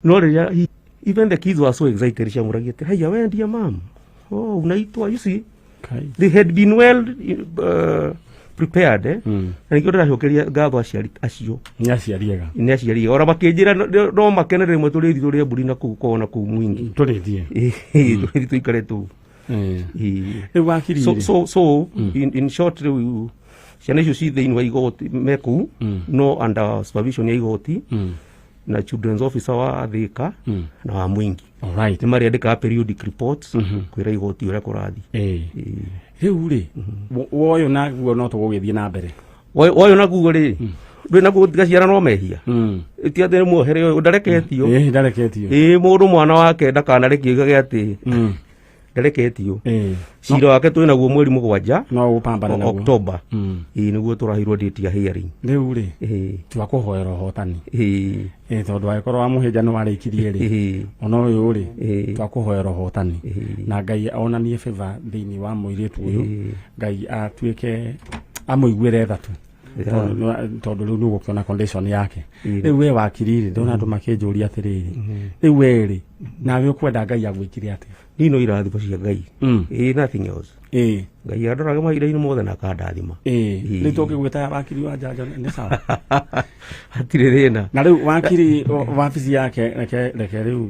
No rĩrĩa even the kids were so excited, ciamũragia atĩ, "Haya, we ndiye mam, oh, unaitwa," you see. Kai. They had been well prepared, eh? Na nĩkĩo ndĩracokeria ngatho aciari acio. Nĩ aciari ega. Nĩ aciari ega, ona makĩnjĩra no makene rĩmwe tũrĩthi tũrĩe mbũri na kũu kona kũu mwingi. Tũrĩthiĩ. Tũrĩthi tũikare tũu. Ĩĩ. Rĩu wakiri So rĩ. so in short, rĩu ciana icio ci thĩinĩ wa igoti me kũu, no under supervision ya igoti na children's officer wa Thika na wa Mwingi. Nĩ marĩandĩkaga periodic reports kwĩra igoti ũrĩa kũrathiĩ. Ĩĩ. Rĩu rĩ, woyũ naguo no tũgũgĩthiĩ na mbere. Woyũ naguo rĩ, ndũĩ naguo gũtiga ciana no mehia. Ti atĩ nĩ muohere ũyũ ndareketio. Ĩĩ, ndareketio. Ĩĩ, mũndũ mwana wake ndakanarekie oigage atĩ ndareketio. Cira wake twĩ naguo mweri 7 No ũpambane naguo. October. Ĩĩ, nĩguo tũraheirwo date ya hearing. Rĩu rĩ, twakũhoera ũhotani. Ĩĩ, tondũ angĩkorwo wa mũhĩnja nĩ warĩkirie rĩ, ona ũyũ rĩ, twakũhoera ũhotani na Ngai onanie favor thĩinĩ wa mũirĩtu ũyũ. Ngai atuĩke amũiguĩre tha tu, tondũ rĩu nĩ ũgũkĩona condition yake. Rĩu we wakiri rĩ, ndona andũ makĩnjũria atĩrĩrĩ, rĩu we rĩ, nawe ũkwenda Ngai agwĩkire atĩa? Niĩ no irathimo cia Ngai. Ĩĩ, nothing else. Ngai andoraga mahinda-inĩ mothe na akandathima. Rĩu tũngĩgwĩta wakiri wa njanjo nĩ sawa? Hatirĩ thĩna. Na rĩu wakiri wabici yake, reke rĩu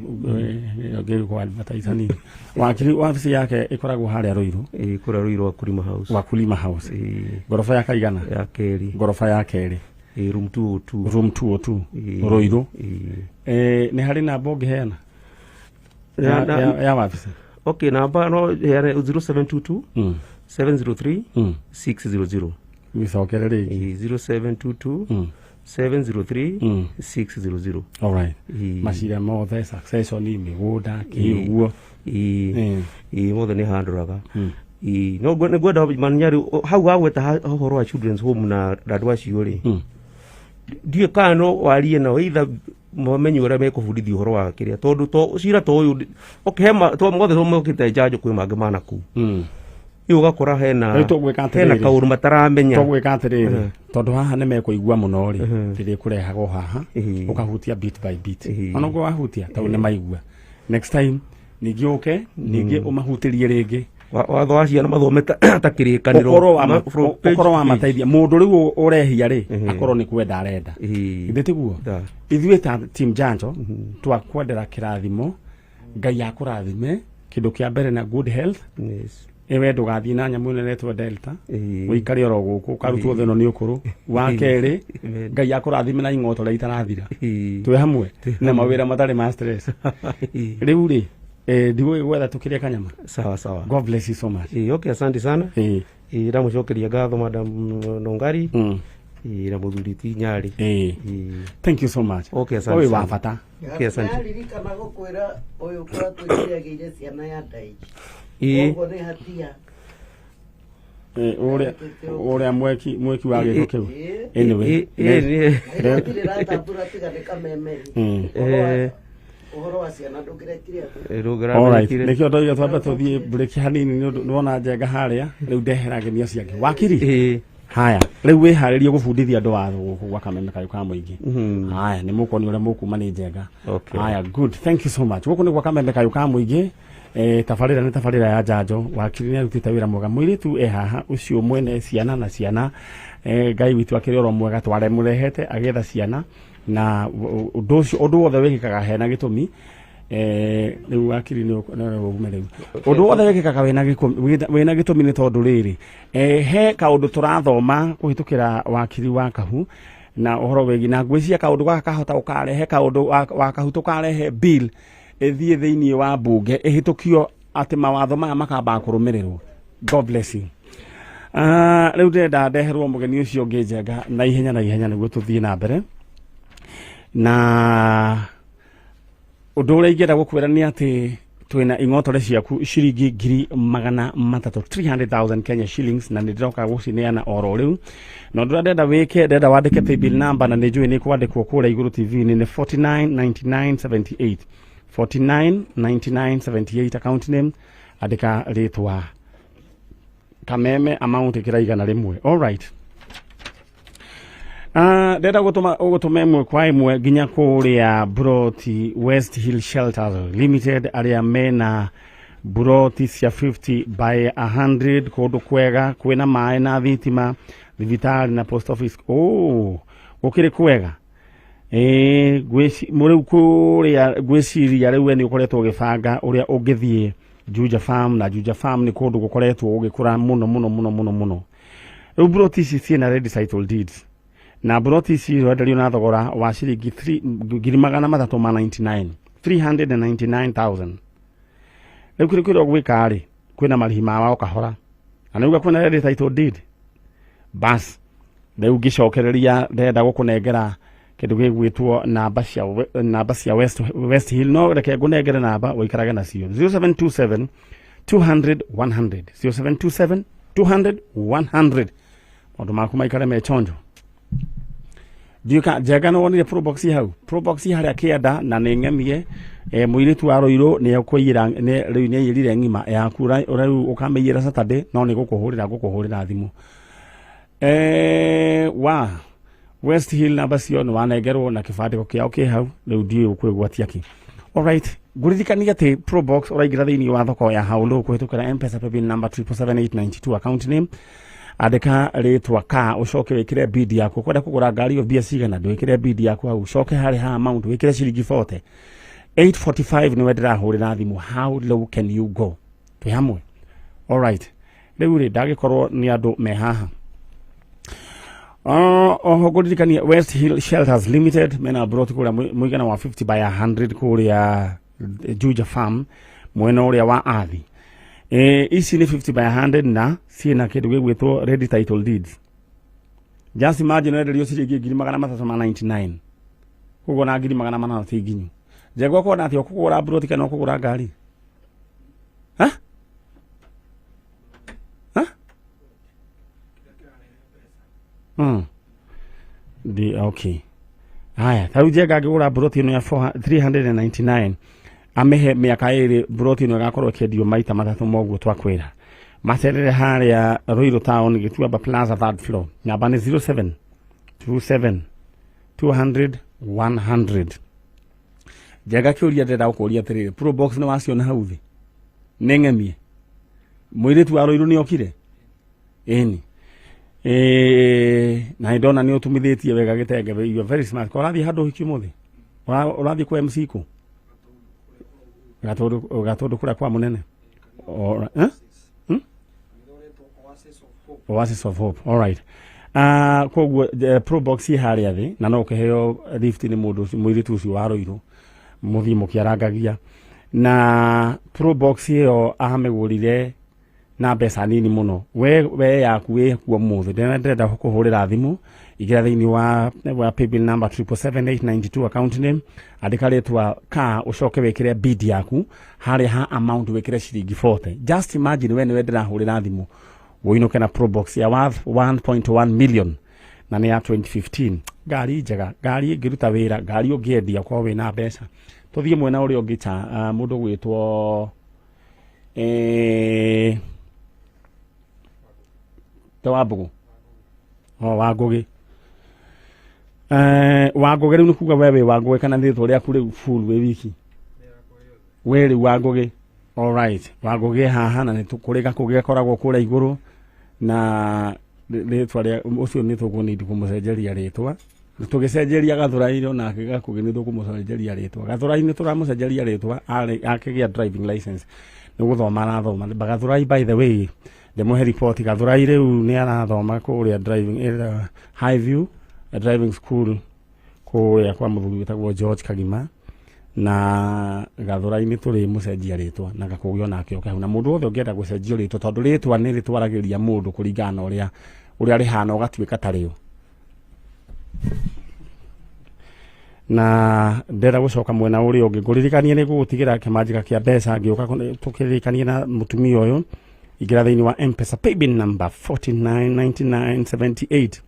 ngĩkũ advertise hanini, wakiri wabici yake ĩkoragwo harĩa Rũirũ. Ĩĩ, kũrĩa Rũirũ wa Kulima House. Wa Kulima House. Ngoroba ya kaigana? Ya kerĩ. Ngoroba ya kerĩ. Ĩĩ, room 202. Room 202. Rũirũ. Nĩ harĩ namba ũngĩheana ya wabici? Okay, namba no heane 0722 703 600. Gĩcokere rĩngĩ. Ĩĩ, 0722 703 600. Alright. Ĩĩ. Macira mothe, succession, mĩgũnda, kĩ ũguo. Ĩĩ. Ĩĩ, mothe nĩ handũraga. Ĩĩ, no nĩ ngwenda manya rĩu hau wagweta ũhoro wa children's home na andũ acio rĩ, ndiũĩ kana no warie nao either mamenye ũrĩa mekũbundithio ũhoro wa kĩrĩa, tondũ to cira to ũyũ okay, he to mothe to mokĩte njanjo, kwĩ mangĩ mana kũu. Rĩu ũgakora hena Rĩu tũgwĩka hena atĩrĩrĩ. kaũndũ mataramenya. Tũgwĩka atĩrĩrĩ, tondũ haha nĩ mekũigua mũno rĩ, ndĩrĩkũrehaga o haha ũkahutia bit by bit. Ona ũguo wahutia, tondũ nĩ maigua, next time ningĩ ũke ningĩ ũmahutĩrie rĩngĩ. Watho wa ciana mathome ta kĩrĩkanĩro. Ũkorwo wa From page ũkorwo to wa page. mateithia mũndũ rĩu ũrehia rĩ, akorwo nĩ kwenda arenda. Githĩ tiguo? Ithuĩ ta team Janjo twakwendera kĩrathimo, Ngai akũrathime kĩndũ kĩa mbere na good health. Ĩwe ndũgathiĩ na nyamũ ĩno ĩretwo Delta, ũikare oro gũkũ ũkarutwo thĩno nĩ ũkũrũ wa kerĩ. Ngai akũrathime na ing'oto rĩa itarathira. Twĩ hamwe na mawĩra matarĩ ma stress. Rĩu rĩ, ndigũgĩgwetha tũkĩrĩe kanyama. Sawa sawa. God bless you so much. Ĩĩ, okay, asante sana. Ĩĩ, ndamũcokeria ngatho madam Nongari. Ĩĩ, na mũthuri ti Nyarĩ. Ĩĩ. Thank you so much. Okay, asante Ũyũ wa sana. bata. Okay, asante. Ndaririkana gũkwĩra ũyũ kũratwĩkire agĩire ciana ya ndaiji. Koguo nĩ hatia. Ũrĩa mweki wa gĩko kĩu. Anyway, Gũtirĩ ratambũra tiga nĩ kameme. Ũhoro wa ciana ndũngĩrekire atĩa? Alright, nĩkĩo ndoiga twambe tũthiĩ break hanini nĩ ũndũ nĩwona njenga harĩa rĩu ndehera ageni acio angĩ. Wakiri, haya, rĩu wĩharĩrie gũbundithia andũ watho gũkũ gwa Kameme Kayũ ka Mũingĩ. Haya, nĩ mũkuonio ũrĩa mũkuma nĩ njenga. Haya, good, thank you so much. Gũkũ nĩ gwa Kameme Kayũ ka Mũingĩ. Tabarĩra nĩ tabarĩra ya njanjo. Wakiri nĩ arutĩte wĩra mwega. Mũirĩtu e haha ũcio mwene ciana na ciana, Ngai witũ akĩrĩ oro mwega, twaremũrehete agĩetha ciana na ũndũ ũcio, ũndũ wothe wĩkĩkaga hena gĩtũmi. Rĩu wakiri nĩ ume rĩu, ũndũ wothe wĩkĩkaga wĩna gĩtũmi, nĩ tondũ rĩrĩ, he kaũndũ tũrathoma kũhĩtũkĩra wakiri wa kahu na ũhoro wĩgiĩ na ngwĩciria kaũndũ gaka kahota gũkarehe kaũndũ wa kahu, tũkarehe bill ĩthiĩ thĩinĩ wa mbunge ĩhĩtũkio atĩ mawatho maya makamba kũrũmĩrĩrwo. God bless you. Rĩu ndĩrenda ndeherwo mũgeni ũcio ũngĩ njenga na ihenya na ihenya nĩguo tũthiĩ na mbere na ũndũ ũrĩa ingĩenda gũkwĩra nĩ atĩ twĩna ing'otore ciaku ciringi 300,000, 300,000 Kenya shillings, na nĩ ndĩroka gũcineana oro rĩu. Na ũndũ ũrĩa ndĩrenda wĩke, ndĩrenda wandĩke paybill number, na nĩ njũĩ nĩ kwandĩkwo kũrĩa igũrũ TV-inĩ, nĩ 499978, 499978. Account name andĩka rĩtwa Kameme, amount ĩkĩra 100. All right. Ndenda gũtũma ĩmwe kwa ĩmwe nginya kũrĩa Broti West Hill Shelters Limited arĩa mena buroti cia 50 by 100 kũndũ kwega kwĩna maĩ na thitima, thibitarĩ na post office. Oh, gũkĩrĩ kwega. Rĩu kũrĩa ngwĩciria rĩu we nĩ ũkoretwo ũgĩbanga ũrĩa ũngĩthiĩ Juja Farm, na Juja Farm nĩ kũndũ gũkoretwo gũgĩkũra mũno mũno mũno mũno mũno. Rĩu buroti ici ciĩna ready title deeds, na buroti ici irenderio na thogora wa ciringi 399,000, 399,000. Rĩu kĩrĩa kĩrĩa ũgwĩka rĩ, kwĩna marĩhi ma wao kahora, na nĩuga kwĩna ready title deed. Bas rĩu ngĩcokereria ndĩrenda gũkũnengera kĩndũ gĩgwĩtwo namba cia West Hill, no reke ngũnengere namba ũikarage nacio 0727 200 100, 0727 200 100. Maũndũ maku maikare me chonjo. Ndiũka Njenga, nĩ wonire Probox hau, Probox harĩa kĩanda, na nĩ ng'emie mũirĩtu wa Rũirũ nĩ ekũiyĩra, rĩu nĩ aiyĩrire ng'ima yaku, rĩu ũkamĩiyĩra Saturday, no nĩ gũkũhũrĩra thimũ. Wa West Hill namba cio nĩ wanengerwo na kĩbandĩko kĩao kĩ hau, rĩu ndiũĩ ũkwĩgwatia kĩ. Alright, ngũririkania atĩ Probox ũraingĩra thĩinĩ wa thoko ya Haulu kũhĩtũkĩra M-Pesa paybill number 777892, account name andĩka rĩtwa ka, ũcoke wĩkĩre bid yaku. Ũkwenda kũgũra ngari ĩyo mbia cigana, ndwĩkĩre bid yaku hau, ũcoke harĩ ha amount wĩkĩre ciringi 40. 845 nĩwe ndĩrahũrĩra thimũ. How low can you go? Twĩ hamwe. Alright, rĩu rĩ ndagĩkorwo nĩ andũ me haha. Oho ngũririkania West Hill Shelters Limited mena broti kũrĩa mũigana wa 50 by 100 kũrĩa Juja Farm mwena ũrĩa wa Athi. Ici nĩ 50 by 100 na ciĩna kĩndũ gĩgwĩtwo ready title deeds. Just imagine wenderio ciringi 399,000, koguo na 400,000 ti nginyu. Njega ũkona atĩ ũkũgũra broti kana ũkũgũra ngari? Ha? Ha? Okay. Haya, ta rĩu Njenga angĩgũra broti ĩno ya 399 amĩhe mĩaka ĩrĩ, broti ĩno ĩgakorwo ĩkĩendio maita matatũ moguo twakwĩra. Macerere harĩa Ruiru Town, Gĩtuamba Plaza, third floor. Namba nĩ 07 27 200 100. Njenga kĩũria ndĩrenda gũkũria atĩrĩrĩ, Probox nĩ waciona hau thĩ? Nĩ ng'emie. Mũirĩtu wa Ruiru nĩ okire? Ĩni. Na nĩ ndona nĩ ũtumithĩtie wega gĩtenge, you are very smart. Ko ũrathiĩ handũ ũhiki ũmũthĩ? Ũrathiĩ kwa MC kũ? Gatũndũ kũrĩa kwa mũnene. Oasis of Hope. All right. Koguo Probox ĩ harĩa thĩ, na no ũkĩheo lift nĩ mũndũ ũcio, mũirĩtu ũcio wa Ruiru, mũthiĩ mũkĩarangagia. Na Probox ĩyo amĩgũrire na mbeca nini mũno. We yaku wĩ kuo mũthĩ, ndĩrenda kũhũrĩra thimũ, ingĩra thĩinĩ wa paybill number 777892, account name andĩka rĩtwa ka, ũcoke wĩkĩre bid yaku harĩa ha amount wĩkĩre ciringi 40. Just imagine we nĩwe ndĩrahũrĩra thimũ, ũinũke na Probox ya worth 1.1 million na nĩ ya 2015. Ngari njega, ngari ĩngĩruta wĩra, ngari ũngĩendia ũkorwo wĩna mbeca. Tũthiĩ mwena ũrĩa ũngĩ cha mũndũ gwĩtwo te Wambũgũ. Wangũgĩ. Wangũgĩ rĩu nĩ kuga we wĩ Wangũgĩ kana nĩ rĩtwa rĩaku rĩu full wĩ wiki? We rĩu Wangũgĩ. All right. Wangũgĩ haha na nĩ kũrĩ gakũgĩ gakoragwo kũrĩa igũrũ, na rĩtwa rĩa ũcio nĩ tũkũnidi kũmũcenjeria rĩtwa. Tũgĩcenjeria Gathũrai nake Gakũgĩ nĩ tũkũmũcenjeria rĩtwa. Gathũrai nĩ tũramũcenjeria rĩtwa akĩgĩa driving license. Nĩ gũthoma arathoma. Gathũrai, by the way, ndĩmũhe report, Gathũrai rĩu nĩ arathoma kũrĩa driving High View driving school kũrĩa kwa mũthuri wĩtagwo George Kagima, na Gathũrai nĩ tũrĩ mũcenjia rĩtwa na Gakũgĩ onake oke hau. Na mũndũ wothe ũngĩenda gũcenjio rĩtwa, tondũ rĩtwa nĩ rĩtwaragĩria mũndũ kũringana na ũrĩa rĩhana, ũgatuĩka tarĩo. Na ndĩrenda gũcoka mwena ũrĩa ũngĩ, ngũririkanie nĩ gũgũtigĩra kĩmanjĩka kĩa mbeca ngĩũka tũkĩririkanie na mũtumia ũyũ. Ingĩra thĩinĩ wa M-Pesa paybill number 499978,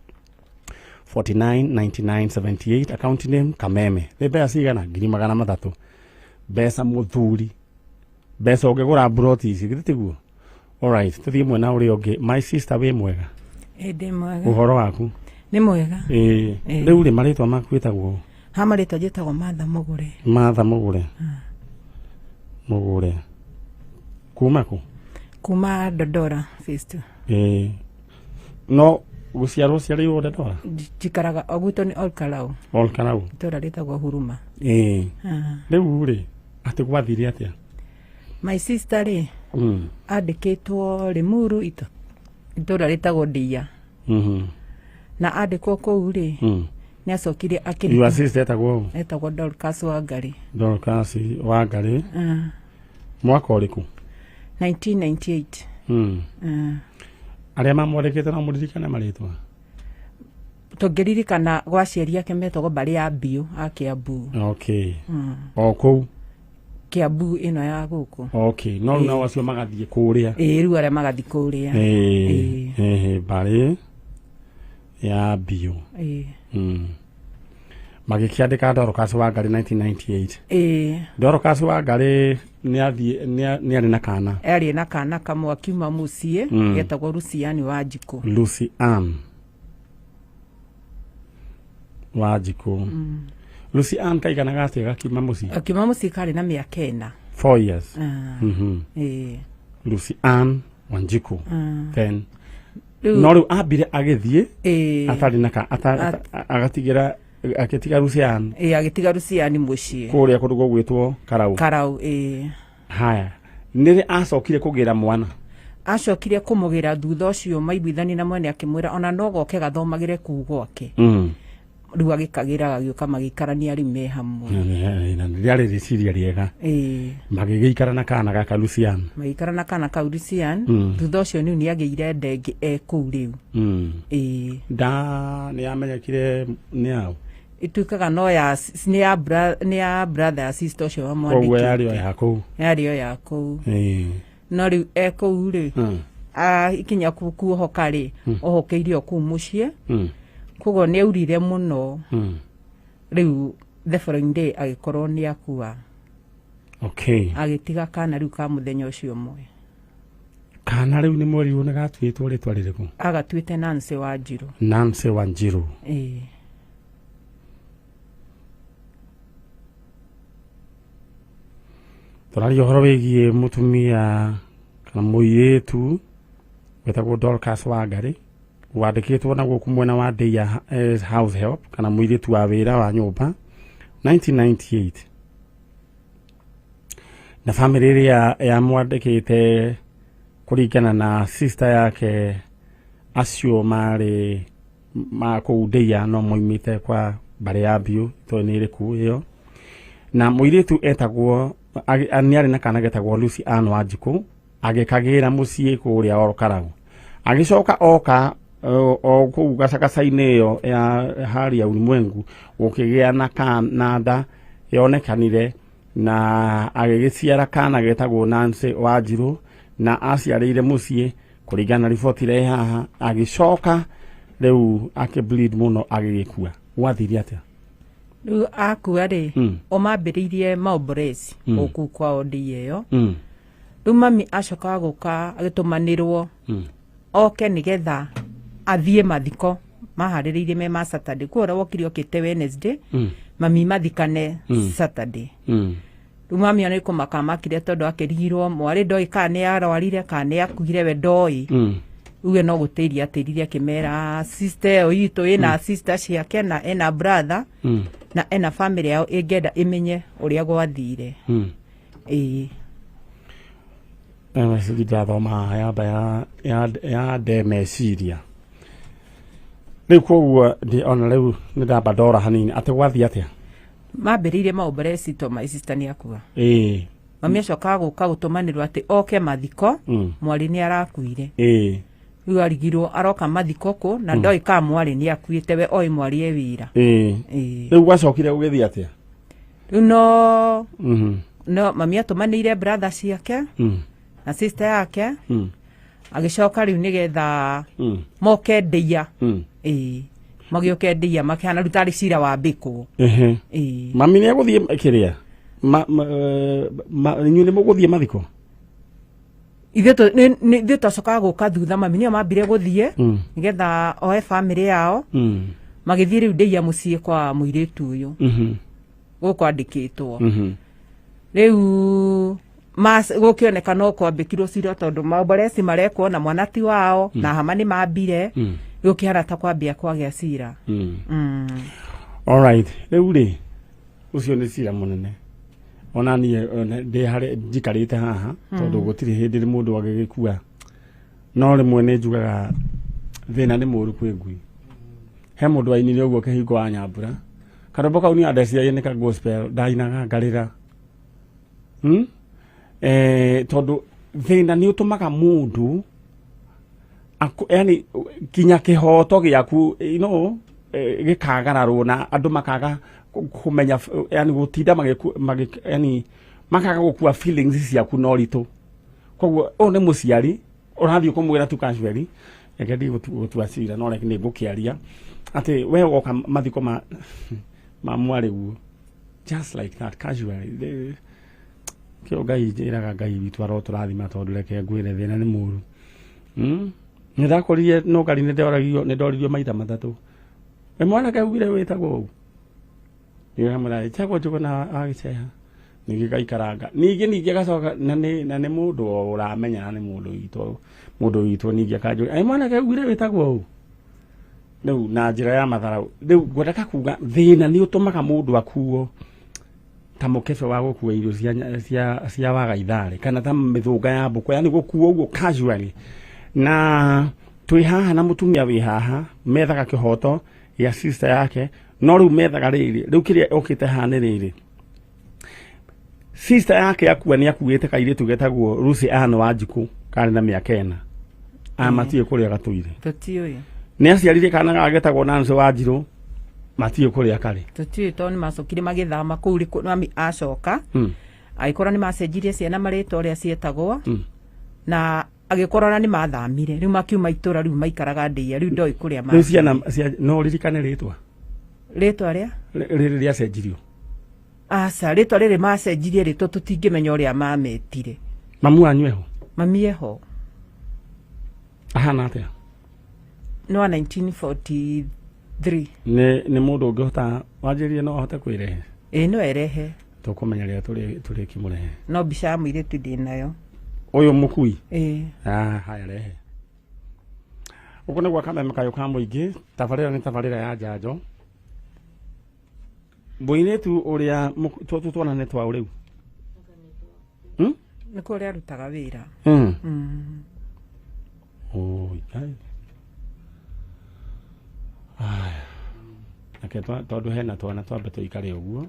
499978, account name Kameme. Nĩ mbeca cigana? 300,000. Mbeca mũthuri, mbeca ũngĩgũra broti ici, githĩ tiguo? Alright, tũthiĩ mwena ũrĩa ũngĩ. My sister, wĩ mwega? Ĩndĩ mwega. Ũhoro waku? Nĩ mwega. Ĩĩ. Ĩĩ. Rĩu rĩ marĩtwa maku wĩtagwo? Ha marĩtwa njĩtagwo Martha Mũgũre. Martha Mũgũre. Mũgũre. Kuma kũ? Kuma Dodora phase 2. Ĩĩ. No gũciarwo ũciarĩirwo Dandora? Njikaraga o gwitũ nĩ Olkarau. Olkarau. Itũra rĩtagwo Huruma. Ĩĩ. Rĩu rĩ atĩ gwathire atĩa? My sister rĩ andĩkĩtwo Limuru itũra rĩtagwo Ndia. Na andĩkwo kũu rĩ nĩ acokire akĩrĩ. Your sister etagwo ũ? Etagwo Dorcas Wangari. Dorcas Wangari. Mwaka ũrĩkũ? 1998. Arĩa mamwandĩkĩte no mũririkane marĩtwa? Tũngĩririkana gwa aciari ake metagwo mbarĩ ya Mbiũ a Kiambu. Okay. O kũu? Kiambu ĩno ya gũkũ. Okay. No rĩu nao acio magathiĩ kũrĩa. Ĩĩ, rĩu arĩa magathiĩ kũrĩa. Ĩĩ. Ĩĩ, mbarĩ ya Mbiũ. Ĩĩ. Magĩkĩandĩka Dorcas Wangari 1998. Ĩĩ. Dorcas Wangari nĩ arĩ na kana. Arĩ na kana kamwe akiuma mũciĩ getagwo Luciani Wanjikũ. Lucy Ann Wanjikũ. Lucy Ann kaiganaga atĩa gakiuma mũciĩ? Akiuma mũciĩ karĩ na mĩaka 4. 4 years. Ĩĩ. Lucy Ann Wanjikũ. Then no rĩu ambire agĩthiĩ atarĩ na agatigĩra agĩtiga Lucy Ann. Ĩĩ, agĩtiga Lucy Ann mũciĩ. Kũrĩa kũndũ gũgwĩtwo Karau. Karau, ĩĩ. Haya. Nĩrĩ acokire kũgĩra mwana? Acokire kũmũgĩra thutha ũcio maiguithani na mwene akĩmwĩra ona no goke gathomagĩre kũu gwake. Rĩu agĩkagĩra agĩũka magĩikarania rĩu me hamwe. Na rĩarĩ rĩciria rĩega. Ĩĩ. Magĩgĩikara na kana gaka Lucy Ann. Magĩikara na kana kau Lucy Ann. Thutha ũcio rĩu nĩagĩire nda ĩngĩ e kũu rĩu. Ĩĩ. Nda nĩamenyekire nĩ aũ? Ĩtuĩkaga no ya nĩ ya brother ya sister ũcio wamwandĩkĩte. Koguo yarĩ o ya kũu. Yarĩ o ya kũu. Ĩĩ. No rĩu e kũu rĩ akinya kuohoka rĩ ohokeire o kũu mũciĩ. Koguo nĩ aurire mũno. Rĩu the following day agĩkorwo nĩ akua. Okay. Agĩtiga kana rĩu ka mũthenya ũcio ũmwe. Kana rĩu nĩ mwerirwo nĩ gatuĩtwo rĩtwa rĩrĩkũ? Agatuĩte Nancy Wanjirũ. Nancy Wanjirũ. Ĩĩ. Tũraria ũhoro wĩgiĩ mũtumia kana mũirĩtu wĩtagwo Dorcas Wangari wandĩkĩtwo na gũkũ mwena wa Ndeia house help kana mũirĩtu wa wĩra wa nyũmba 1998 na famĩlĩ ĩrĩa yamwandĩkĩte kũringana na sister yake acio marĩ ma kũu Ndeia no moimĩte kwa mbarĩ ya Mbiũ tondũ nĩ ĩrĩkũ ĩyo na mũirĩtu etagwo nĩ arĩ na kana getagwo Lucy Ann Wanjikũ agĩkagĩra mũciĩ kũrĩa Ol Kalou agĩcoka oka o kũu gacagaca-inĩ ĩyo ya hali ya ulimwengu gũkĩgĩa na kana nda yonekanire na agĩgĩciara kana getagwo Nancy Wanjirũ na aciarĩire mũciĩ kũringana na riboti ĩrĩa ĩ haha agĩcoka rĩu akĩbleed mũno agĩgĩkua. Gwathire atĩa? Rĩu akua rĩ o mambĩrĩirie maomboreci gũkũ kwao Ndeia ĩyo. Rĩu mami acokaga gũka agĩtũmanĩrwo oke nĩgetha athiĩ mathiko maharĩrĩirie me ma Saturday. Kuo ũrĩa wokire okĩte Wednesday, mami mathikane Saturday. Rĩu mami ona nĩ kũmaka makire tondũ akĩrigirwo mwarĩ ndoĩ kana nĩ arwarire kana nĩ akuire we ndoĩ. Uge no gũtĩria atĩririe akĩmera sister ĩyo itũ ĩna sister ciake na ena brother na ena family yao ĩngĩenda ĩmenye ũrĩa gwathire. Ĩĩ. Message ndathoma yamba ya nde meciria rĩu koguo ona rĩu nĩ ndamba ndora hanini atĩ gwathiĩ atĩa? Mambĩrĩirie maomboreci to my sister nĩ akua. Ĩĩ. Mami acokaga gũka gũtũmanĩrwo atĩ oke mathiko mwarĩ nĩ arakuire. Ĩĩ. Rĩu arigirwo aroka mathiko kũ na ndoĩ kana mwarĩ nĩ akuĩte we oĩ mwarĩ e wĩra. Ĩĩ. Ĩĩ. Rĩu gwacokire gũgĩthiĩ atĩa? Rĩu no mami atũmanĩire brother ciake na sister yake agĩcoka rĩu nĩgetha moke Ndeia. Ĩĩ. Magĩũke Ndeia makĩhana rĩu tarĩ cira wambĩkwo. Ĩĩ. Mami nĩ egũthiĩ kĩrĩa? Inyuĩ nĩ mũgũthiĩ mathiko? Ithuĩ twacokaga gũka thutha, mami nĩo mambire gũthiĩ nĩgetha oe bamĩrĩ yao. Magĩthiĩ rĩu ndĩia mũciĩ kwa mũirĩtu ũyũ gũkũ andĩkĩtwo. Rĩu gũkĩoneka no kwambĩkirwo cira tondũ maomboreci marekwo na mwana ti wao na hama nĩ mambire. Gũkĩhana ta kwambia kwagĩa cira. All right, rĩu rĩ ũcio nĩ cira mũnene. Ona niĩ ndĩ harĩ njikarĩte haha tondũ gũtirĩ hĩndĩ mũndũ agĩgĩkua, no rĩmwe nĩ njugaga thĩna nĩ mũũru kwĩ ngui. He mũndũ wainire ũguo kĩhingo wa Nyambura, karwĩmbo kau niĩ andeciagia nĩ ka gospel, ndainaga ngarĩra. Tondũ thĩna nĩ ũtũmaga mũndũ yani kinya kĩhoto gĩaku you know, gĩkagararwo na andũ makaga kũmenya, yani gũtinda yani makaga gũkua feelings ciaku na ũritũ. Koguo ũyũ nĩ mũciari ũrathiĩ kũmwĩra tu casually, reke ndiĩ gũtua cira, no reke nĩ ngũkĩaria atĩ we woka mathiko ma mwarĩguo just like that casually. Kĩo Ngai njĩraga Ngai witũ arotũrathima, tondũ reke ngwĩre thĩna nĩ mũũru. Nĩ ndakorire no ngari nĩ ndoririo maita matatũ. We mwanake ugire wĩtagwo ũũ, nĩamwĩra njagwo Njũgũna wa Gĩceha. Ningĩ gaikaranga ningĩ agacoka na nĩ mũndũ o ũramenya, na nĩ mũndũ witũ ningĩ akanjũria, ĩ mwanake ugire wĩtagwo ũũ, rĩu na njĩra ya matharau. Rĩu ngwendaga kuga thĩna nĩ ũtũmaga mũndũ akuo ta mũkebe wa gũkua irio cia waga itharĩ kana ta mĩthũnga ya mbũkũ, yani gũkuo ũguo casually. Na twĩ haha na mũtumia wĩ haha methaga kĩhoto gĩa sister yake, no rĩu methaga rĩrĩ, rĩu kĩrĩa okĩte haha nĩ rĩrĩ, sister yake akua nĩ akuĩte kairĩtu getagwo Lucy Ann Wanjikũ karĩ na mĩaka 4, matiũĩ kũrĩa gatũire. Tũtiũĩ. Nĩ aciarire kana gagetagwo Nancy Wanjirũ, matiũĩ kũrĩa karĩ. Tũtiũĩ tondũ nĩ macokire magĩthama kũu rĩ, mami acoka agĩkorwo nĩ macenjirie ciana marĩtwa ũrĩa cietagwo, na agĩkorwo na nĩ mathamire, rĩu makiuma itũra, rĩu maikaraga ndĩia, rĩu ndoĩ kũrĩa rĩu ciana no ũririkane rĩtwa? Rĩtwa rĩa? Rĩrĩ rĩacenjirio. Aca, rĩtwa rĩrĩ macenjirie rĩtwa tũtingĩmenya ũrĩa mametire. Mamu wanyu eho? Mami eho. Ahana atĩa? Nĩ wa 1943. Nĩ mũndũ ũngĩhota wanjĩrĩrie no ahote kwĩrehe? Ĩĩ no erehe. Tũkũmenya rĩrĩa tũrĩkĩmũrehe. No mbica ya mũirĩtu ndĩ nayo. Ũyũ mũkui? Ĩĩ. Haya rehe. Gũkũ nĩ gwa Kameme Kayũ ka mũingĩ, tabarĩra nĩ tabarĩra ya njanjo. Mũirĩtu ũrĩa twana nĩ twaũ rĩu? Nĩ kũrĩa arutaga wĩra. Oi, ai. Aya. Reke tondũ hena twana twambe tũikare ũguo.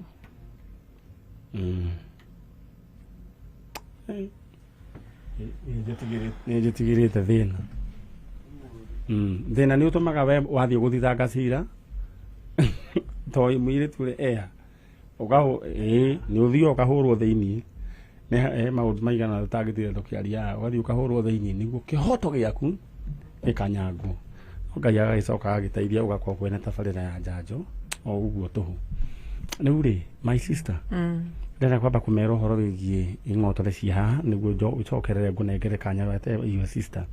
Nĩ njĩtigĩrĩte thĩna. Thĩna nĩ ũtũmaga we wathiĩ gũthitanga cira to mũirĩtu ũrĩa eha nĩ ũthiaga ũkahũrwo thĩiniĩ. Nĩ he maũndũ maigana tũtangĩtire tũkĩaria, ũgathiĩ ũkahũrwo thĩiniĩ nĩguo kĩhoto gĩaku gĩkanyangwo. No Ngai agagĩcoka agagĩteithia ũgakorwo kwĩna tabarĩra ya njanjo o ũguo tũhũ. Rĩu rĩ, my sister, ndĩrenda kwamba kũmera ũhoro wĩgiĩ ing'otore cia haha nĩguo ũcokerere ngũnengere kanya wete your sister.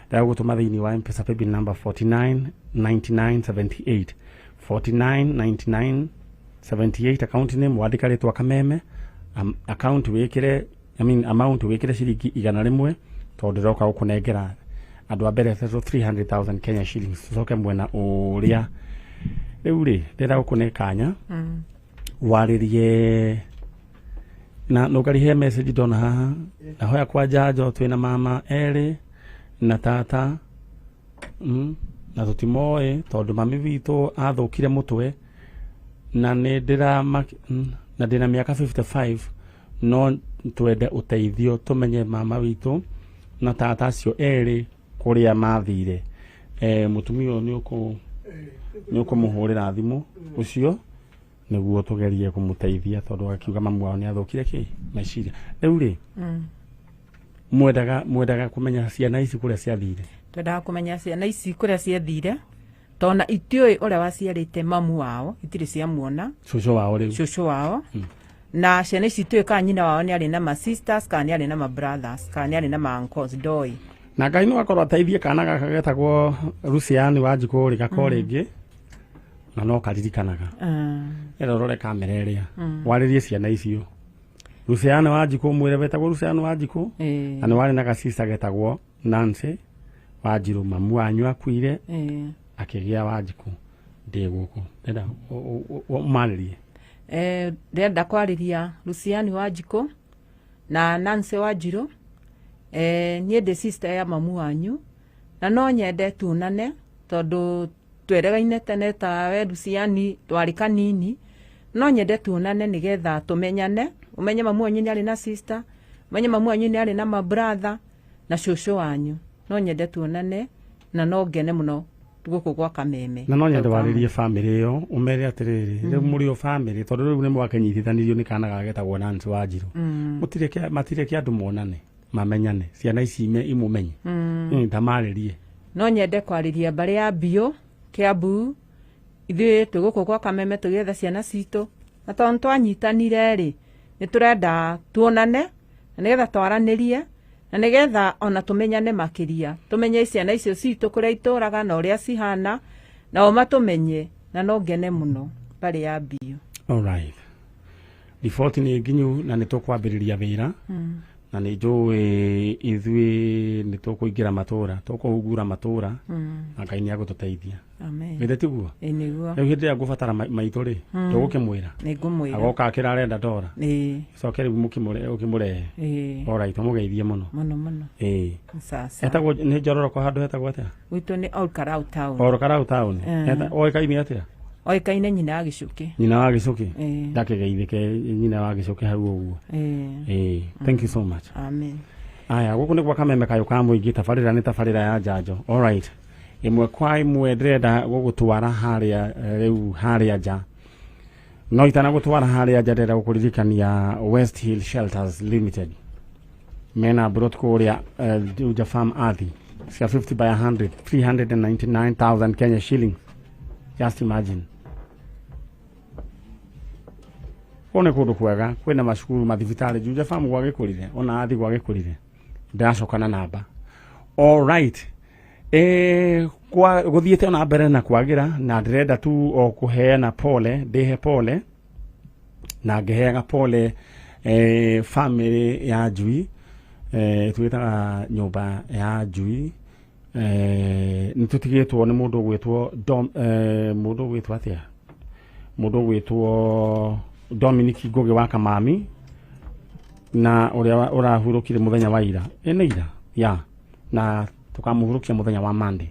Ndĩrenda gũtũma thĩiniĩ wa M-Pesa paybill number 499978, 499978, account name wandĩka rĩtwa Kameme, account wĩkĩre, I mean amount wĩkĩre ciringi 100 tondũ ndĩroka gũkũnengera andũ a mbere 300,000 Kenya shillings. Tũcoke mwena ũrĩa rĩu rĩ, ndĩrenda gũkũne kanya warĩrie na nũngarihe message ndona haha. Nahoya kwa njanjo twĩna mama erĩ na tata, na tũtimoĩ tondũ mami witũ athũkire mũtwe na nĩ na ndĩna mĩaka 55, no twende ũteithio tũmenye mama witũ na tata acio erĩ kũrĩa mathire. Mũtumia ũyũ nĩ ũkũmũhũrĩra thimũ ũcio nĩguo tũgerie kũmũteithia tondũ akiuga mamu wao nĩ athũkire kĩ meciria. Rĩu rĩ, mwendaga kũmenya ciana ici kũrĩa ciathire? Twendaga kũmenya ciana ici kũrĩa ciathire tondũ itiũĩ ũrĩa waciarĩte mamu wao, itirĩ ciamuona. Cũcũ wao rĩu. Cũcũ wao. Na ciana ici itũĩ kana nyina wao nĩ arĩ na ma sisters kana nĩ arĩ na ma brothers kana nĩ arĩ na ma uncles, ndoĩ. Na Ngai no akorwo ateithie kana gaka getagwo Luciani wa Njikũ rĩ gako rĩngĩ na no karirikanaga. Ĩra ũrore kamera ĩrĩa warĩrie ciana icio. Luciani wa Njikũ mwĩre wetagwo Luciani wa Njikũ na nĩ warĩ na gacista getagwo Nancy wa Njirũ, mamu wanyu akuire akĩgĩa wa Njikũ ndĩ gũkũ. Ndĩrenda ũmarĩrie. Ndĩrenda kwarĩria Luciani wa Njikũ na Nancy wa Njirũ. Niĩ ndĩ sister ya mamu wanyu na no nyende tuonane tondũ tweregaine tene ta we Luciani twarĩ kanini. No nyende tuonane nĩgetha tũmenyane, ũmenye mamu wanyu nĩ arĩ na sister, ũmenye mamu wanyu nĩ arĩ na ma brother na cũcũ wanyu. No nyende tuonane na no ngene mũno gũkũ gwa Kameme. Na no nyende warĩrie family ĩyo ũmere atĩrĩrĩ, rĩu mũrĩ o family tondũ rĩu nĩ mwakĩnyitithanirio nĩ kana gagetagwo Nancy wa Njirũ. Matireke andũ monane, mamenyane, ciana ici imũmenye. Ndamarĩrie. No nyende kwarĩria mbarĩ ya Biũ, Kiambu, ithuĩ twĩ gũkũ gwa Kameme tũgĩetha ciana citũ. Na tondũ nĩtwanyitanire rĩ, nĩtũrenda tuonane na nĩgetha twaranĩrie na nĩgetha ona tũmenyane makĩria, tũmenye ciana icio citũ kũrĩa itũraga na ũrĩa cihana, nao matũmenye, na no ngene mũno mbarĩ ya Biũ. All right. Riboti nĩ nginyu na nĩ tũkwambĩrĩria wĩra. Na nĩ njũĩ ithuĩ nĩ tũkũingĩra matũra, tũkũhungura matũra, na Ngai nĩ agũtũteithia. Amen. Githĩ tiguo? Ĩĩ nĩguo. Rĩu hĩndĩ ĩrĩa ngũbatara maitũ rĩ, tũgũkĩmwĩra. Nĩngũmwĩra. Agoka akĩra arenda ndora. Ĩĩ. Coke rĩu ũkĩmũrehe. Ĩĩ. All right, ũmũgeithie mũno. Mũno mũno. Ĩĩ. Sasa. Etagwo nĩ Njororoko handũ hetagwo atĩa? Gwitũ nĩ Ol Kalou town. Ol Kalou town. Oĩkaine atĩa? Oĩkaine nyina wa Gĩcũkĩ. Nyina wa Gĩcũkĩ? Ĩĩ. Ndakĩgeithĩke nyina wa Gĩcũkĩ hau ũguo. Ĩĩ. Ĩĩ. Thank you so much. Amen. Aya, gũkũ nĩ gwa Kameme kayũ ka mũingĩ, tabarĩra nĩ tabarĩra ya njanjo. All right. Ĩmwe kwa ĩmwe ndĩrenda gũgũtwara harĩa rĩu harĩa nja. No itanagũtwara harĩa nja ndĩrenda gũkũririkania West Hill Shelters Limited. Mena brot kũrĩa Juja Farm Athi cia 50 by 100, 399,000 Kenya shillings. Just imagine. Kũu nĩ kũndũ kwega, kwĩna macukuru, mathibitarĩ, Juja Farm gwagĩkũrire, ona Athi gwagĩkũrire. Ndĩracoka na namba. All right. Kwa gũthiĩte ona mbere na kwagĩra, na ndĩrenda tu o kũheana pole, ndĩhe pole, na ngĩheaga pole family ya Njui, twĩtaga nyũmba ya Njui, nĩ tũtigĩtwo nĩ mũndũ ũgwĩtwo mũndũ ũgwĩtwo atĩa? Mũndũ ũgwĩtwo Dominic Ngugi wa Kamami, na ũrĩa ũrahurũkire mũthenya wa ira. Nĩ ira? Ya. Na tukamũhurũkia mũthenya wa Monday.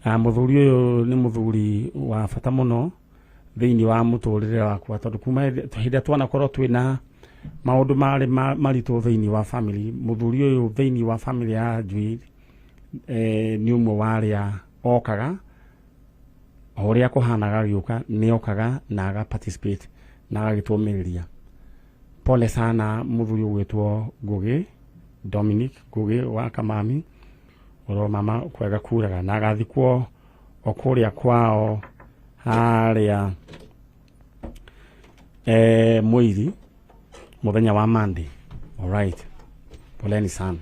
Mũthuri ũyũ nĩ mũthuri wa bata mũno thĩinĩ wa mũtũrĩre wakwa, tondũ kuma hĩndĩ ĩrĩa twanakorwo twĩna maũndũ marĩ maritũ thĩinĩ wa family, mũthuri ũyũ thĩinĩ wa family ya Njui, nĩ ũmwe wa arĩa okaga, o ũrĩa kũhanaga agĩũka, nĩ okaga na aga participate na agagĩtũmĩrĩria. Pole sana mũthuri ũgwĩtwo Ngugi, Dominic Ngugi wa Kamami, oro mama kwega kuraga, na agathikwo o kũrĩa kwao harĩa Mwiri mũthenya wa Monday. All right. Poleni sana.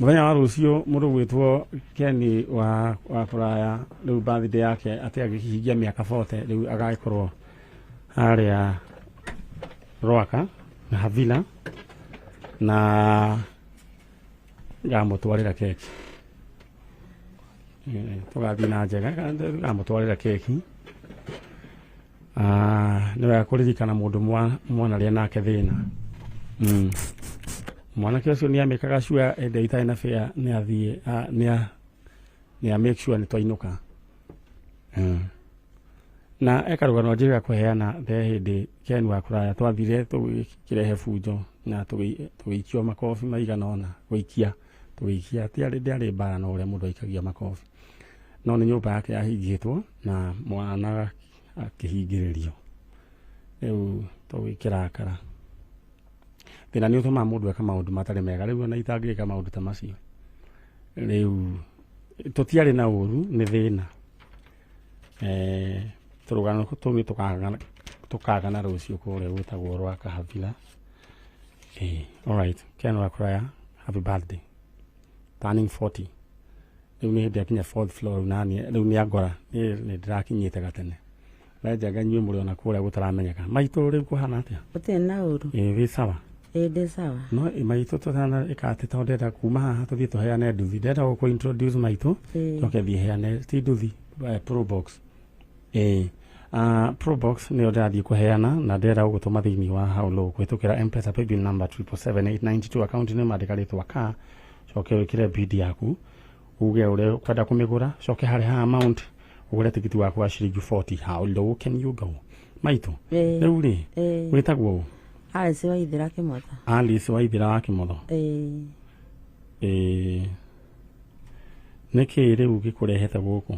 Mũthenya wa rũciũ mũndũ ũgwĩtwo Ken wa kũraya, rĩu birthday yake atĩ agĩkihingia mĩaka 40, rĩu agagĩkorwo harĩa Rwaka na Havila, na ngamũtwarĩra keki. Tũgathiĩ na njega, ngamũtwarĩra keki. Nĩ wega kũririkana mũndũ mwanarĩa nake thĩna. Mwanake ũcio nĩ amĩkaga sure hĩndĩ ĩrĩa itarĩ na fare, nĩ athiĩ, nĩ a make sure nĩ twainũka. Na eka rũgano njĩrĩga kũheana the hĩndĩ Ken wa kũraya twathire tũgĩkĩrehe bunjo na tũgĩikio makobi maigana ũna, gũikia, tũgĩikia, ti arĩ, ndĩarĩ mbara no ũrĩa mũndũ aikagia makobi. No nĩ nyũmba yake yahingĩtwo na mwana akĩhingĩrĩrio. Rĩu tũgĩkĩrakara. Thĩna nĩ ũtũmaga mũndũ eka maũndũ matarĩ mega, rĩu ona itangĩka maũndũ ta macio. Rĩu tũtiarĩ na ũru, nĩ thĩna. Tũrũgano tũngĩ tũkagana tũkagana rũciũ kũrĩa gwĩtagwo rwa Kahabila. Ĩĩ, alright. Ken Wakuraya, happy birthday. Turning 40. Rĩu nĩ hĩndĩ akinya fourth floor rĩu nani rĩu nĩ angora nĩ nĩ ndĩrakinyĩte gatene. Renjaga inyuĩ mũrĩ ona kũrĩa gũtaramenyeka. Maitũ rĩu kũhana atĩa? Gũtirĩ na ũru. Ĩĩ wĩ sawa. Ĩĩ ndĩ sawa. No ĩ maitũ tũtana ĩka atĩ tondũ ndĩrenda kuma haha tũthiĩ tũheane nduthi. Ndĩrenda gũkũ introduce maitũ. Ĩĩ. Njoke thiĩ heane ti nduthi probox. Ĩĩ. Uh, probox nĩyo ndĩrathiĩ kũheana na ndĩrenda gũgũtũma thĩinĩ wa hau kũhĩtũkĩra mpesa paybill number 777892 account name andĩka rĩtwa ka coke wĩkĩre bid yaku uge ũrĩa ũkwenda kũmĩgũra coke harĩ ha amount ũgũre tigiti waku wa ciringi 40. How low can you go, maitũ? Ĩĩ. Rĩu rĩ, Ĩĩ. wĩtagwo ũ? Alice Waithera Kĩmotho. Alice Waithera wa Kĩmotho. Ĩĩ. Ĩĩ, nĩkĩ rĩu gĩkũrehete gũkũ?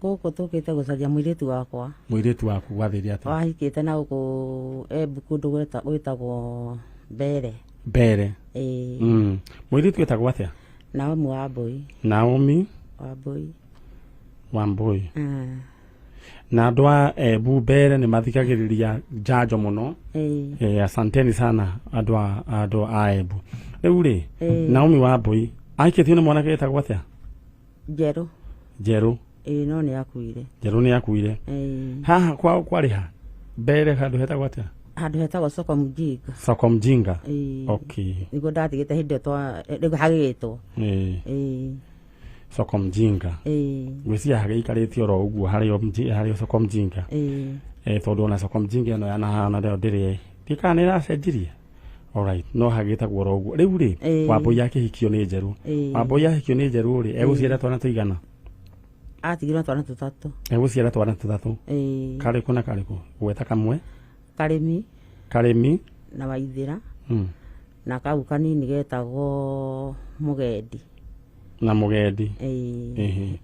Gũkũ tũkĩte gũcaria mũirĩtu wakwa. Mũirĩtu waku gwathire atĩa? Wahikĩte na gũkũ Embu kũndũ gwĩtagwo Mbere. Mbere. Ĩĩ. Mũirĩtu wĩtagwo atĩa? Naomi Wambui. Naomi Wambui. Wambui. Na andũ a Embu Mbere nĩ mathikagĩrĩria njanjo mũno. Ĩĩ. Asanteni sana andũ a Embu. Rĩu rĩ, Ĩĩ. Naomi Wambui ahikĩtio nĩ mwanake wĩtagwo atĩa? Njerũ. Njerũ. Ĩĩ, no nĩ akuire. Njerũ nĩ akuire. Ĩĩ. Haha kwao kwarĩ ha? Mbere handũ hetagwo atĩa? Handũ hetagwo Soko Mjinga. Soko Mjinga. Ĩĩ. Okay. Nĩguo ndatigĩte hĩndĩ ĩyo rĩu hagĩgĩtwo. Ĩĩ. Ĩĩ. Soko Mjinga. Ĩĩ. Ngwĩciria hagĩikarĩte oro ũguo harĩ harĩ Soko Mjinga. Ĩĩ. Tondũ ona Soko Mjinga ĩno yanahana rĩo ndĩrĩ ndikana nĩ ĩracenjirie. Alright, no hagĩtagwo oro ũguo. Rĩu rĩ, Wambui akĩhikio nĩ Njerũ. Wambui ahikio nĩ Njerũ rĩ, egũciara twana tũigana? Atigirwo na twana tũtatũ. Egũciara twana tũtatũ. Ĩĩ. Karĩkũ na karĩkũ? Gweta kamwe. Karĩmi. Karĩmi. Na Waithĩra. Na kau kanini getagwo Mũgendi. Na Mũgendi. Ĩĩ.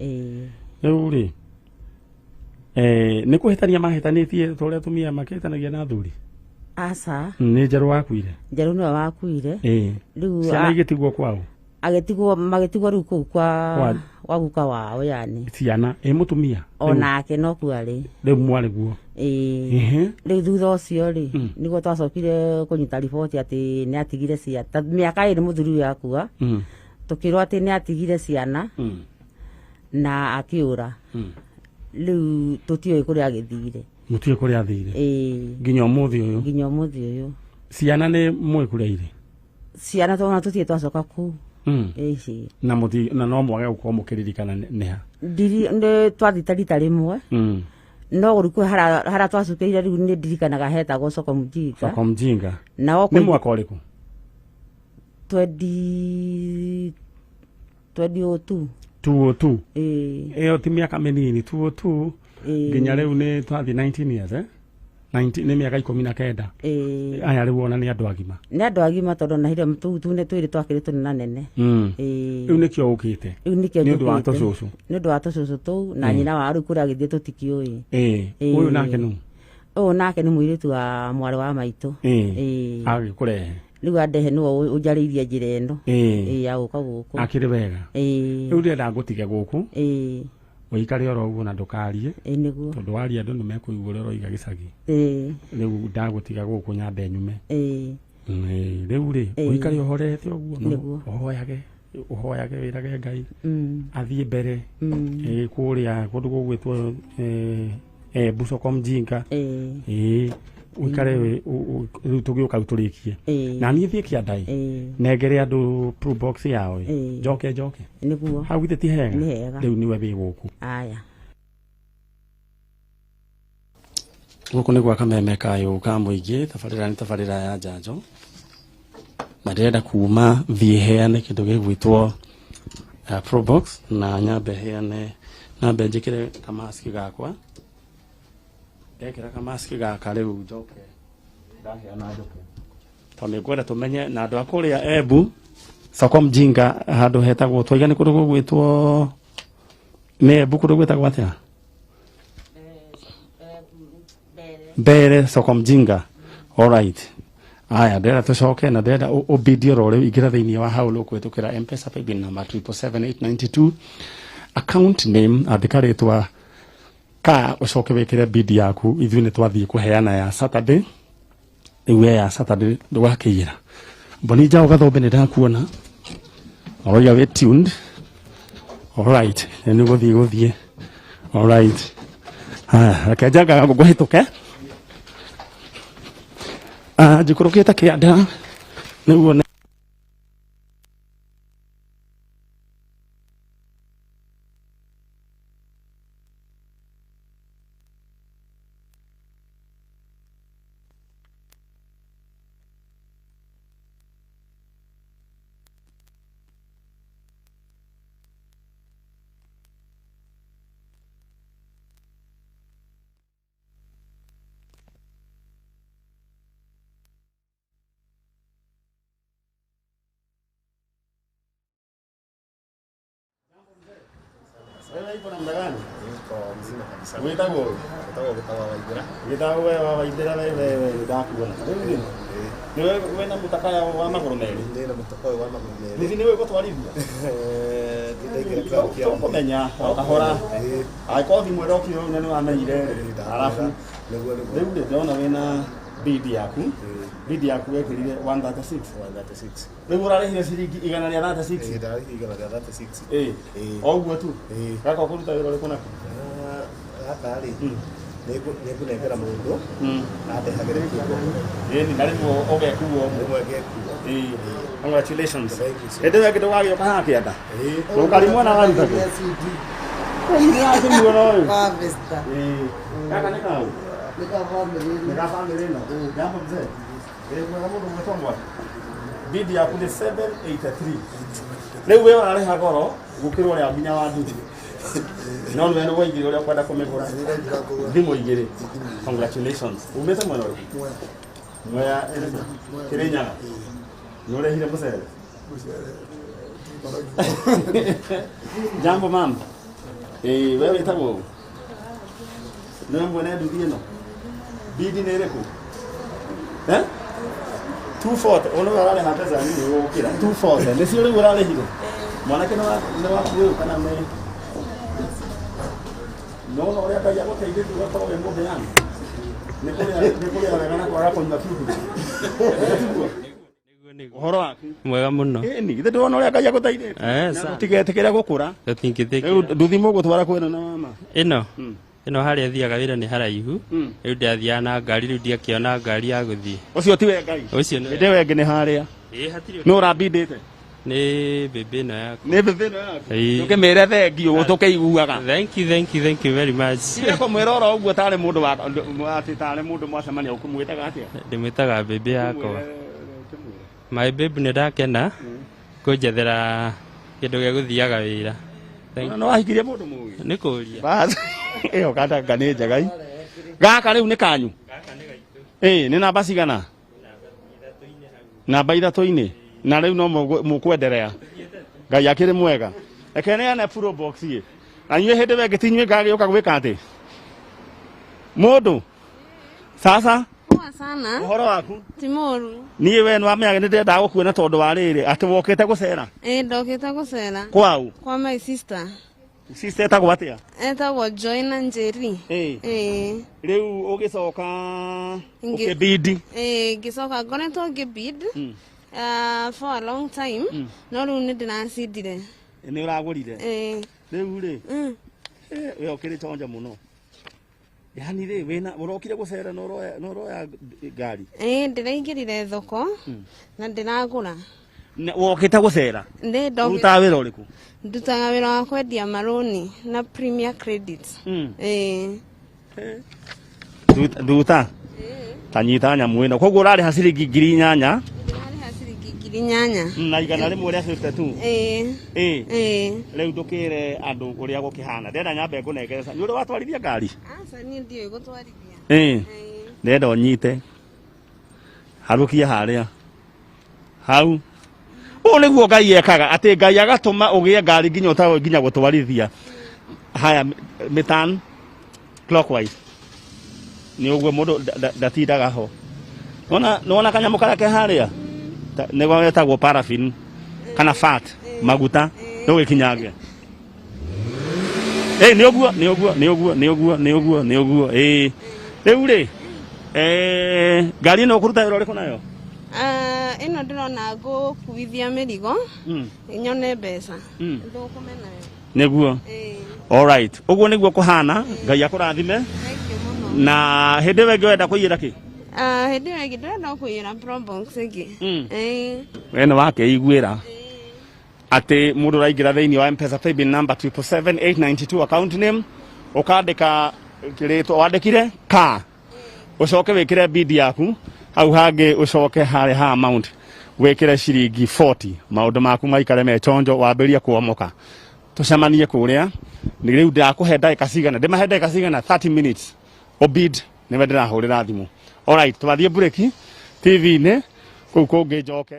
Ĩĩ. Rĩu rĩ, nĩ kũhĩtania mahĩtanĩtie ta ũrĩa atumia makĩhĩtanagia na athuri? Aca. Nĩ Njerũ wakuire? Njerũ nĩwe wakuire. Ĩĩ. Rĩu Ciana igĩtigwo kwao? Agĩtigwo, magĩtigwo rĩu kũu kwa gwa guka wao yani. Ciana, ĩ mũtumia? Onake no kuo arĩ. Rĩu mwarĩ guo. Ĩĩ. Rĩu thutha ũcio rĩ, nĩguo twacokire kũnyita riboti atĩ nĩ atigire ciana. Ta mĩaka ĩrĩ mũthuri ũyũ akua, tũkĩrwo atĩ nĩ atigire ciana na akĩũra. Rĩu tũtiũĩ kũrĩa agĩthire. Mũtiũĩ kũrĩa athire? Ĩĩ. Nginya ũmũthĩ ũyũ? Nginya ũmũthĩ ũyũ. Ciana nĩ mũĩ kũrĩa irĩ? Ciana twana tũtirĩ twacoka kũu. Ĩci. Na mũti na no mwage gũkorwo mũkĩririkana nĩ ha? Ndiri nĩ twathite rita rĩmwe. No rĩu kwĩ hara twacukĩire rĩu nĩ ndirikanaga hetagwo Soko Mjinga. Soko Mjinga. Na Nĩ mwaka ũrĩkũ? 2002. 202. Ĩĩ. Ĩyo ti mĩaka mĩnini 202. Ĩĩ. Nginya rĩu nĩ twathiĩ 19 years eh? 19 nĩ mĩaka 19. Ĩĩ. Aya rĩu ona nĩ andũ agima. Nĩ andũ agima tondũ na hĩndĩ ĩyo tũu nĩ twĩrĩ twakĩrĩ tũnenanene. Ĩĩ. Rĩu nĩkĩo ũkĩte? Rĩu nĩkĩo Nĩ ũndũ wa njũkĩte. tũcũcũ. Nĩ ũndũ wa tũcũcũ tũu na nyina wao rĩu kũrĩa agĩthiĩ tũtikĩũĩ. Ĩĩ. Ĩĩ. Ũyũ nake nũ? Ũyũ nake nĩ mũirĩtu wa mwarĩ wa maitũ. Ĩĩ. Ĩĩ. Agĩkũrehe. Rĩu andehe nĩwe ũnjarĩirie njĩra ĩno. Ĩĩ. Ĩĩ, ya gũka gũkũ. Akĩrĩ wega. Ĩĩ. Rĩu ndĩrenda ngũtige gũkũ. Ĩĩ. Ũikare oro ũguo na ndũkarie. Ĩĩ nĩguo. Tondũ waria andũ nĩ mekũigua ũrĩa ũroiga gĩcagi. Ĩĩ. Rĩu ndagũtiga gũkũ nyambe nyume. Ĩĩ. Ĩĩ, rĩu rĩ, ũikare ũhorete ũguo no Nĩguo. ũhoyage, ũhoyage wĩrage Ngai. Athiĩ mbere. Ĩĩ, kũrĩa kũndũ gũgwĩtwo Embu Soko Mjinga. Ĩĩ. Ĩĩ, ũikare rĩu tũgĩũka rĩu tũrĩkie. Ĩĩ. Na niĩ thiĩ kĩanda ĩ. Ĩĩ. Nengere andũ probox yao ĩ. Ĩĩ. Njoke njoke. Nĩguo. Hau githĩ ti hega? Nĩ hega. Rĩu nĩwe wĩ gũkũ. Aya. Gũkũ nĩ gwa kameme kayũ ka mũingĩ, tabarĩra nĩ tabarĩra ya njanjo. Na ndĩrenda kuma thiĩ heane kĩndũ gĩgwĩtwo probox na nyambe heane, nyambe njĩkĩre kamaski gakwa. Ndekĩra kamaski gaka rĩu njoke ndaheana njoke. Tondũ nĩngwenda tũmenye na andũ a kũrĩa Embu, Soko Mjinga handũ hetagwo twaiga nĩ kũndũ gũgwĩtwo nĩ Embu kũndũ gwĩtagwo atĩa? Mbere Soko Mjinga. Alright. Aya, ndĩrenda tũcoke na ndĩrenda ũbidi oro rĩu ingĩra thĩinĩ wa hau rũkũhĩtũkĩra M-Pesa paybill number 777892 account name andĩka rĩtwa Ka ũcoke wĩkĩre bidi yaku ithuĩ nĩ twathiĩ kũheana ya Saturday rĩu we ya Saturday ndũgakĩiyĩra Mboni Njaũ Gathombe nĩ ndakuona ũroiga wĩ tuned alright nĩ gũthiĩ gũthiĩ alright haya reke njanga ngũhĩtũke Ah, njikũrũkĩte kĩanda nĩguo Wewe iko namna gani? Niko mzima kabisa. Wĩtagwo? Wĩtagwo Gĩtawa Waithera. Gĩtawa we wa Waithera we we we ndakuona. Rĩu rĩ, nĩwe wĩna mũtakaya wa magũrũ merĩ? Ndĩ na mũtaka ũyũ wa magũrũ merĩ. Nduthi nĩwe ũgũtwarithia? Ndĩraingĩra kĩrabu kĩa Tũkũmenya o kahora. Ĩĩ. Angĩkorwo thimũ ĩrokire ũũ na nĩwamenyire rĩ, arabu Nĩguo nĩguo. rĩu rĩ ndĩrona wĩna bid yaku. Bid yaku wekĩrire 136. 136. Rĩu ũrarĩhire ciringi igana rĩa 36. Ĩĩ ndarĩhire igana rĩa 36. Ĩĩ. Ĩĩ. O ũguo tu. Ĩĩ. Gaka ũkũruta wĩra ũrĩkũ nako? Gaka rĩ, nĩngũnengera mũndũ andehagĩre kĩongo. Ĩni na rĩmwe ũgekuo. Rĩmwe ngekuo. Ĩĩ. Congratulations. Thank you so Hĩndĩ ĩyo ĩngĩ ndũgagĩũka haha kĩanda. Ĩĩ. Ndũkarimwo na waruta kũ? Nĩwakĩmuona ũyũ. Harvester. Ĩĩ. Gaka nĩ kaũ? Nĩ ka family ĩno. Nĩ ka family ĩno. Jambo mzee. Ĩĩ mwega mũndũ gwĩtwo Mwaki. Bid yaku nĩ 783. Rĩu we ũrarĩha goro gũkĩra ũrĩa nginya wa nduthi. No nĩwe nĩ waigire ũrĩa ũkwenda kũmĩgũra. Thimũ igĩrĩ. Congratulations. Umĩte mwena ũrĩkũ? Mwea ĩrĩkũ? Kĩrĩnyaga. Nĩ ũrehire mũcere? Jambo mam. Ĩĩ we wĩtagwo ũ? Nĩwe mwene nduthi ĩno? Bidi nĩ ĩrĩkũ? Eh? 240 ũyũ nĩwe ũrarĩha mbeca nini gũgũkĩra 240 nĩcio rĩu ũrarĩhire mwanake nĩ waku ũyũ kana nĩ nona ũrĩa Ngai agũteithĩtie ũgakorwo wĩ mũheani nĩ kũrĩa wega na kwaga kũnyua kiugo tiguo ũhoro waku mwega mũno ĩni githĩ ndĩrona ũrĩa Ngai agũteithĩtie Eh, sa. tũtigetĩkĩre gũkũra tũtingĩtĩkĩra rĩu nduthi mũgũtwara kwĩna na mama ĩno ĩno harĩa thiaga wĩra nĩ haraihu rĩu ndathiaga na ngari rĩu ndiakĩona ngari ya gũthiĩ ũcio tiwe Ngai ũcio nĩ hĩndĩ ĩyo ĩngĩ nĩ harĩa ĩĩ hatirĩ nĩ ũrambindĩte nĩ mbĩmbĩ ĩno yaku nĩ mbĩmbĩ ĩno yaku Ĩĩ. ũkĩmĩre thengiũ tũkĩiguaga thank you thank you thank you very much tiga kũmwĩra oro ũguo tarĩ mũndũ wa atĩ tarĩ mũndũ mwacemania ũkũmwĩtaga atĩa ndĩmwĩtaga mbĩmbĩ yakwa my babe nĩ ndakena kũnjethera kĩndũ gĩa gũthiaga wĩra Thank nĩ wahikirie mũndũ mũgĩ nĩ kũria bas ĩyo kandanga nĩ njega i gaka rĩu nĩ kanyu ĩĩ nĩ namba cigana namba ithatũ-inĩ na rĩu no mũkwenderea Ngai akĩrĩ mwega reke neane pro box ĩ na inyuĩ hĩndĩ ĩyo ĩngĩ ti inyuĩ ngagĩũka gwĩka atĩ mũndũ sasa Poa sana. ũhoro waku Ti mũru. niĩ we nĩwamenyaga nĩ ndendaga gũkuona tondũ wa rĩrĩ atĩ wokĩte gũcera Ĩĩ ndokĩte gũcera. kwau Kwa my sister. sister etagwo atĩa Etagwo Joy na Njeri. Ĩĩ. Ĩĩ. rĩu ũgĩcoka ũkĩbidi Ĩĩ ngĩcoka ngoretwo ngĩbid. For a long time. No rĩu nĩ ndĩracindire. nĩ ũragũrire Ĩĩ. rĩu rĩ we ũkĩrĩ chonjo mũno yani rĩ wĩna ũrokire gũcera na ũroya ngari Ĩĩ ndĩraingĩrire thoko na ndĩragũra. Wokĩte gũcera Nĩ ndokĩte. ũrutaga wĩra ũrĩkũ Ndutaga wĩra wa kwendia marũni na Premier Credit. Ĩĩ. Nduta ta nyita nyamũ ĩno koguo ũrarĩha ciringi 8,000 Ndĩrarĩha ciringi 8,000. na 152 Ĩĩ. Ĩĩ. Ĩĩ. Rĩu ndũkĩre andũ ũrĩa gũkĩhana ndenda nyambe ngũnengere nĩ ũrĩ watwarithia ngari Aca niĩ ndiũĩ gũtwarithia. Ĩĩ. Ndenda ũnyite harũkia harĩa hau ũũ nĩguo Ngai ekaga atĩ Ngai agatũma ũgĩe ngari nginya ũtaũĩ nginya gũtwarithia haya mĩtan clockwise nĩ ũguo mũndũ ndatindaga ho nĩwona kanyamũ karĩa ke harĩa nĩgo getagwo paraffin kana fat maguta ndũgĩkinyange Ĩ nĩ ũguo nĩ ũguo nĩ ũguo nĩ ũguo nĩ ũguo nĩ ũguo ĩ rĩu rĩ eh, ngari ĩno ũkũruta wĩra ũrĩkũ nayo? Ah, ĩno ndĩrona ngũkuithia mĩrigo nyone mbeca thũkũme nayo. Nĩguo. Ĩĩ. Alright, ũguo nĩguo kũhana. Ngai akũrathime. Thank you mũno. Na hĩndĩ ĩyo ĩngĩ wenda kũiyĩra kĩ? Ah, hĩndĩ ĩyo ĩngĩ ndĩrenda o kũiyĩra Probox ĩngĩ. Ĩĩ. We nĩ wakeiguĩra atĩ mũndũ ũraingĩra thĩinĩ wa Mpesa paybill number 777892 account name ũkandĩka rĩtwa wandĩkire ka ũcoke wĩkĩre bid yaku hau hangĩ ũcoke harĩa ha amount wĩkĩre ciringi 40 maũndũ maku maikare me chonjo wambĩrĩrie kuomoka tũcemanie kũrĩa nĩ rĩu ndakũhe ndagĩka cigana ndĩmahe ndagĩka cigana 30 minutes obid nĩwe ndĩrahũrĩra thimũ. Alright, twathiĩ mburĩki TV-inĩ kũu kũngĩ njoke.